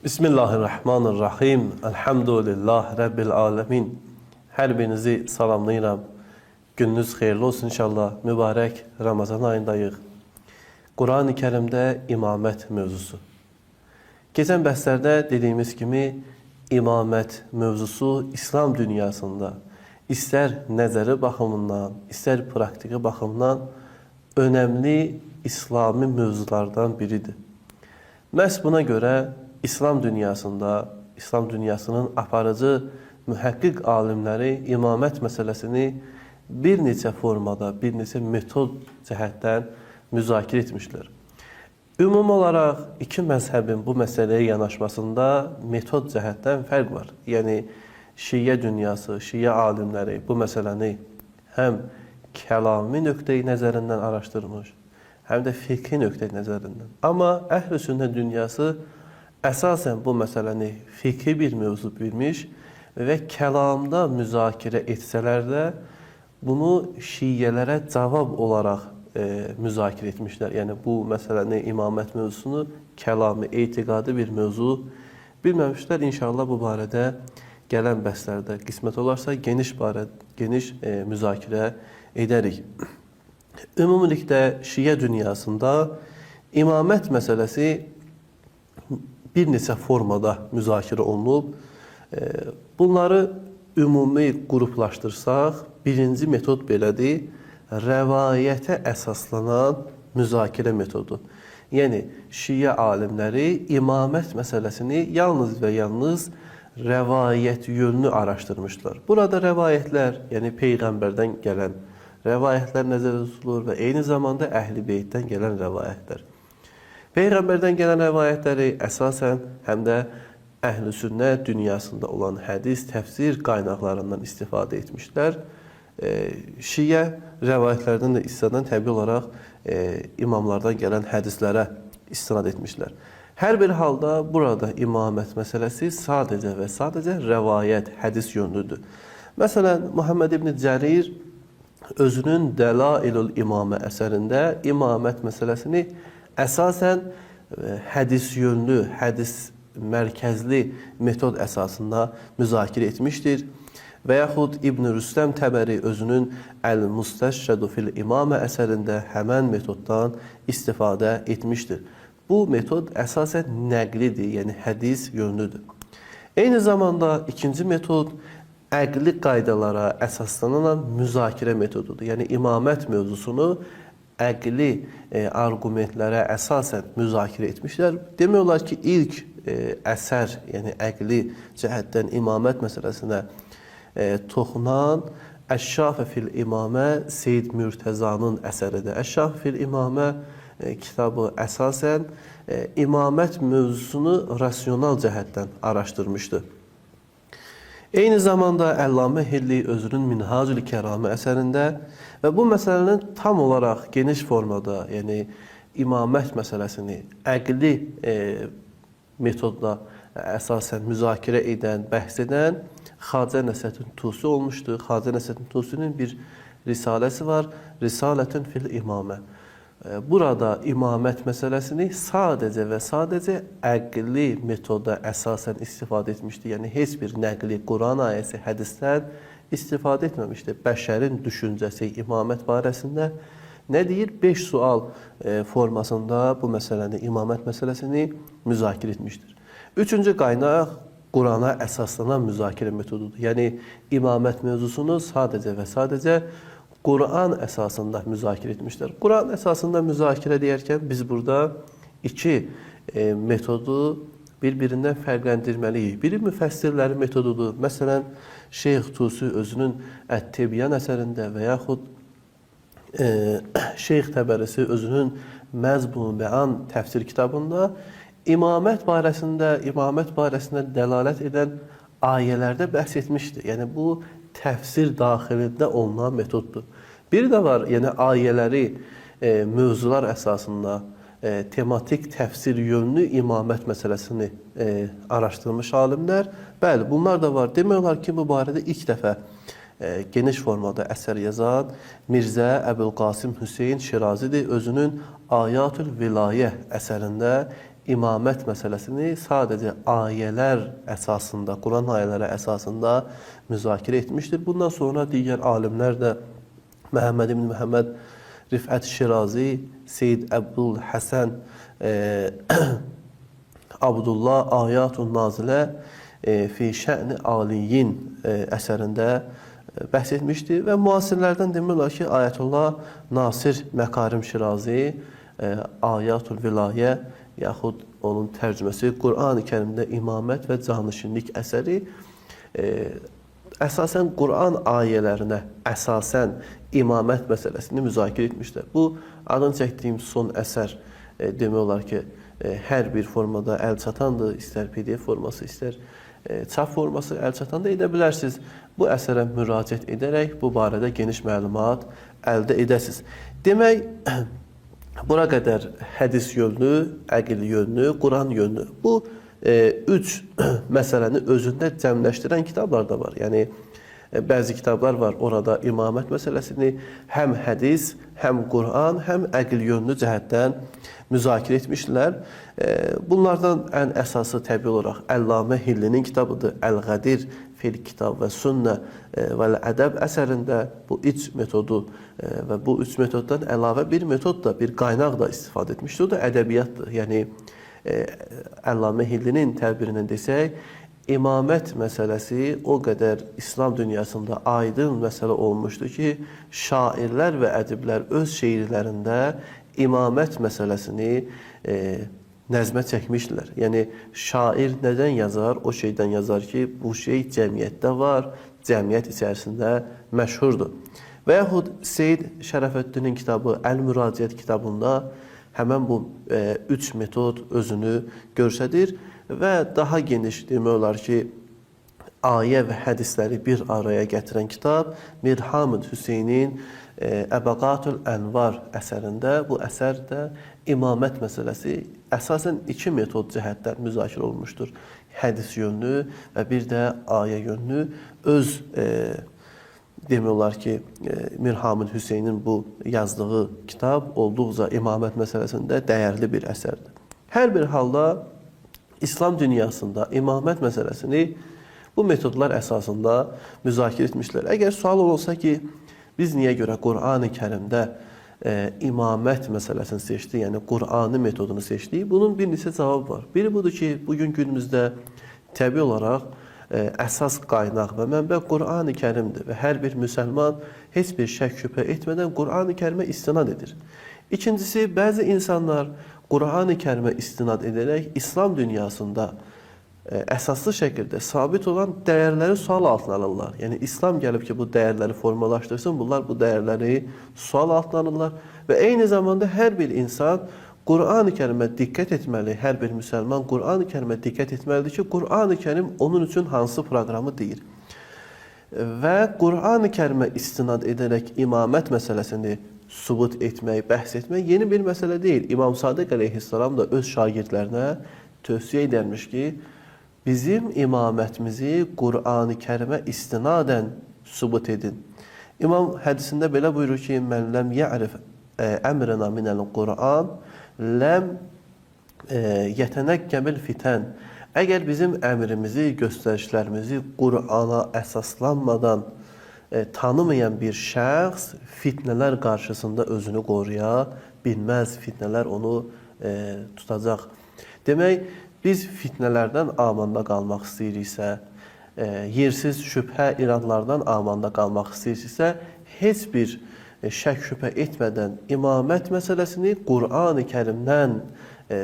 Bismillahirrahmanirrahim. Elhamdülillah Rabbil alemin. Hər birinizi salamlayıram. Gününüz xeyirli olsun inşallah. Mübarək Ramazan ayındayıq. Quran-ı Kərimdə imamət mövzusu. Keçən bəhslərdə dediyimiz kimi imamət mövzusu İslam dünyasında istər nəzəri baxımından, istər praktiki baxımdan önəmli İslami mövzulardan biridir. Məhz buna görə İslam dünyasında, İslam dünyasının aparıcı mühəqqiq alimləri imamət məsələsini bir neçə formada, bir neçə metod cəhətdən müzakirə etmişlər. Ümumi olaraq iki məzhəbin bu məsələyə yanaşmasında metod cəhətdən fərq var. Yəni Şiə dünyası, Şiə alimləri bu məsələni həm kəlami nöqteyi nəzərindən araşdırmış, həm də fiqhi nöqteyi nəzərindən. Amma əhl-i sünnət dünyası əsasən bu məsələni fiqhi bir mövzu bilmiş və kəlamda müzakirə etsələr də bunu şiələrə cavab olaraq müzakirə etmişlər. Yəni bu məsələni, imamət mövzusunu kəlami, etiqadi bir mövzu bilməmişlər. İnşallah bu barədə gələn bəhslərdə qismət olarsa geniş müzakirə edərik. Ümumilikdə şiə dünyasında imamət məsələsi bir neçə formada müzakirə olunub. Bunları ümumi qruplaşdırsaq, birinci metod belədir: rəvayətə əsaslanan müzakirə metodu. Yəni şiə alimləri imamət məsələsini yalnız və yalnız rəvayət yönünü araşdırmışlar. Burada rəvayətlər, yəni peyğəmbərdən gələn rəvayətlər nəzərdə tutulur və eyni zamanda Əhl-i Beytdən gələn rəvayətlər. Peyğəmbərdən gələn rəvayətləri əsasən həm də Əhl-i Sünnət dünyasında olan hədis, təfsir qaynaqlarından istifadə etmişlər. Şiə rəvayətlərdən də istinadən təbii olaraq imamlardan gələn hədislərə istinad etmişlər. Hər bir halda burada imamət məsələsi sadəcə və sadəcə rəvayət, hədis yönlüdür. Məsələn, Muhammed ibn Cərir özünün Dəlailül İmamə əsərində imamət məsələsini əsasən hədis yönlü, hədis mərkəzli metod əsasında müzakirə etmişdir. Və yaxud İbn Rüstəm Təbəri özünün Əl-Mustəşşədu fil İmamə əsərində həmən metoddan istifadə etmişdir. Bu metod əsasən nəqlidir, yəni hədis yönlüdür. Eyni zamanda ikinci metod əqli qaydalara əsaslanan müzakirə metodudur. Yəni imamət mövzusunu əqli arqumentlərə əsasən müzakirə etmişlər. Demək olar ki, ilk əsər, yəni əqli cəhətdən imamət məsələsinə toxunan Əş-Şafə fil İmamə Seyyid Mürtəzanın əsəridir. Əş-Şafə fil İmamə kitabı əsasən imamət mövzusunu rasional cəhətdən araşdırmışdı. Eyni zamanda Əllamə Hilli özünün Minhacül Kəramə əsərində və bu məsələnin tam olaraq geniş formada, yəni imamət məsələsini əqli metodla əsasən müzakirə edən, bəhs edən Xacə Nəsrəddin Tusi olmuşdu. Xacə Nəsrəddin Tusinin bir risaləsi var, Risalətün fil İmamə. Burada imamət məsələsini sadəcə və sadəcə əqli metoda əsasən istifadə etmişdi. Yəni heç bir nəqli Quran ayəsi, hədisdən istifadə etməmişdi. Bəşərin düşüncəsi imamət barəsində nə deyir? 5 sual formasında bu məsələni, imamət məsələsini müzakirə etmişdir. Üçüncü qaynaq Qurana əsaslanan müzakirə metodudur. Yəni imamət mövzusunu sadəcə və sadəcə Quran əsasında müzakirə etmişlər. Quran əsasında müzakirə deyərkən biz burada iki metodu bir-birindən fərqləndirməliyik. Biri müfəssirlərin metodudur. Məsələn, Şeyx Tusi özünün Ət-Tibyan əsərində və yaxud Şeyx Təbərisi özünün Məzmun Bəyan təfsir kitabında imamət barəsində dəlalət edən ayələrdə bəhs etmişdir. Yəni bu təfsir daxilində olunan metoddur. Bir də var, yəni ayələri mövzular əsasında tematik təfsir yönlü imamət məsələsini araşdırmış alimlər. Bəli, bunlar da var. Demək olar ki, bu barədə ilk dəfə geniş formada əsər yazan Mirzə Əbülqasım Hüseyn Şirazidir. Özünün Ayatül Vilayə əsərində imamət məsələsini sadəcə ayələr əsasında, Quran ayələri əsasında müzakirə etmişdir. Bundan sonra digər alimlər də Məhəmməd ibn Məhəmməd Rifət Şirazi, Seyyid Əbdül Həsən Abdullah Ayatun Nazilə fi Şə'ni Aliyin əsərində bəhs etmişdi və müasirlərdən demək olar ki, Ayətullah Nasir Məkarim Şirazi Ayatul Vilayə yaxud onun tərcüməsi Qur'an-ı Kərimdə imamət və canişinlik əsəri əsasən Quran ayələrinə əsasən imamət məsələsini müzakirə etmişlər. Bu adını çəkdiyim son əsər demək olar ki, hər bir formada əl çatandır, istər PDF forması, istər çap forması əl çatanda edə bilərsiniz. Bu əsərə müraciət edərək bu barədə geniş məlumat əldə edəsiniz. Demək, bura qədər hədis yönlü, əql yönlü, Quran yönlü. Bu üç məsələni özündə cəmləşdirən kitablar da var. Yəni bəzi kitablar var, orada imamət məsələsini həm hədis, həm Quran, həm əql yönlü cəhətdən müzakirə etmişlər. Bunlardan ən əsası təbii olaraq Əllamə Hillinin kitabıdır. Əl-Qədir fil Kitab və Sünnə və Ədəb əsərində bu üç metodu və bu üç metoddan əlavə bir metod da, bir qaynaq da istifadə etmişdir. O da ədəbiyyatdır. Yəni Əllamə Hillinin təbirindən desək, imamət məsələsi o qədər İslam dünyasında aydın məsələ olmuşdu ki, şairlər və ədiblər öz şeirlərində imamət məsələsini nəzmə çəkmişdilər. Yəni şair nədən yazar? O şeydən yazar ki, bu şey cəmiyyətdə var, cəmiyyət içərisində məşhurdur. Və yaxud Seyyid Şərəfəddinin kitabı Əl-Müraciət kitabında həmən bu üç metod özünü göstərir və daha geniş demək olar ki, ayə və hədisləri bir araya gətirən kitab Mir Hamid Hüseynin Əbəqatul Ənvar əsərində, bu əsərdə imamət məsələsi əsasən iki metod cəhətdən müzakirə olunmuşdur. Hədis yönlü və bir də ayə yönlü öz demək olar ki, Mir Hamid Hüseynin bu yazdığı kitab olduqca imamət məsələsində dəyərli bir əsərdir. Hər bir halda İslam dünyasında imamət məsələsini bu metodlar əsasında müzakirə etmişlər. Əgər sual olsa ki, biz niyə görə Qur'an-ı Kərimdə imamət məsələsini seçdik, yəni Qur'ani metodunu seçdik, bunun bir neçə cavabı var. Biri budur ki, bugün günümüzdə təbii olaraq əsas qaynaq və mənbə Qur'an-ı Kərimdir və hər bir müsəlman heç bir şək şübhə etmədən Qur'an-ı Kərimə istinad edir. İkincisi, bəzi insanlar Qur'an-ı Kərimə istinad edərək İslam dünyasında əsaslı şəkildə sabit olan dəyərləri sual altına alırlar. Yəni İslam gəlib ki, bu dəyərləri formalaşdırsın, bunlar bu dəyərləri sual altına alırlar və eyni zamanda hər bir insan Qur'an-ı Kərimə diqqət etməli, hər bir müsəlman Qur'an-ı Kərimə diqqət etməlidir ki, Qur'an-ı Kərim onun üçün hansı proqramı deyir. Və Qur'an-ı Kərimə istinad edərək imamət məsələsini sübut etmək, bəhs etmək yeni bir məsələ deyil. İmam Sadiq əleyhissalam da öz şagirdlərinə tövsiyə edərmiş ki, bizim imamətimizi Qur'an-ı Kərimə istinadən sübut edin. İmam hədisində belə buyurur ki, mən ləm ya'rif əmrina minəl Qur'an ləm yetənəkkəbil fitən. Əgər bizim əmrimizi, göstərişlərimizi Qur'ana əsaslanmadan tanımayan bir şəxs fitnələr qarşısında özünü qoruya bilməz. Fitnələr onu tutacaq. Demək, biz fitnələrdən amanda qalmaq istəyiriksə, yersiz şübhə iradlardan amanda qalmaq istəyiriksə, heç bir şək şübhə etmədən imamət məsələsini Qur'an-ı Kərimdən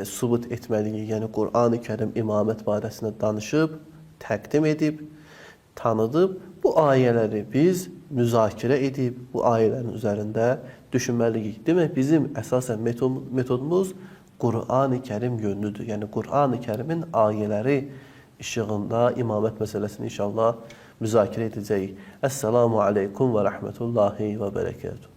sübut etməliyik. Yəni Qur'an-ı Kərim imamət barəsində danışıb, təqdim edib, tanıdıb, bu ayələri biz müzakirə edib, bu ayələrin üzərində düşünməliyik. Demək, bizim əsasən metodumuz Qur'an-ı Kərim yönlüdür. Yəni Qur'an-ı Kərimin ayələri işığında imamət məsələsini inşallah müzakirə edəcəyik. Əssalamu aleykum və rəhmətullahi və bərəkətuhu.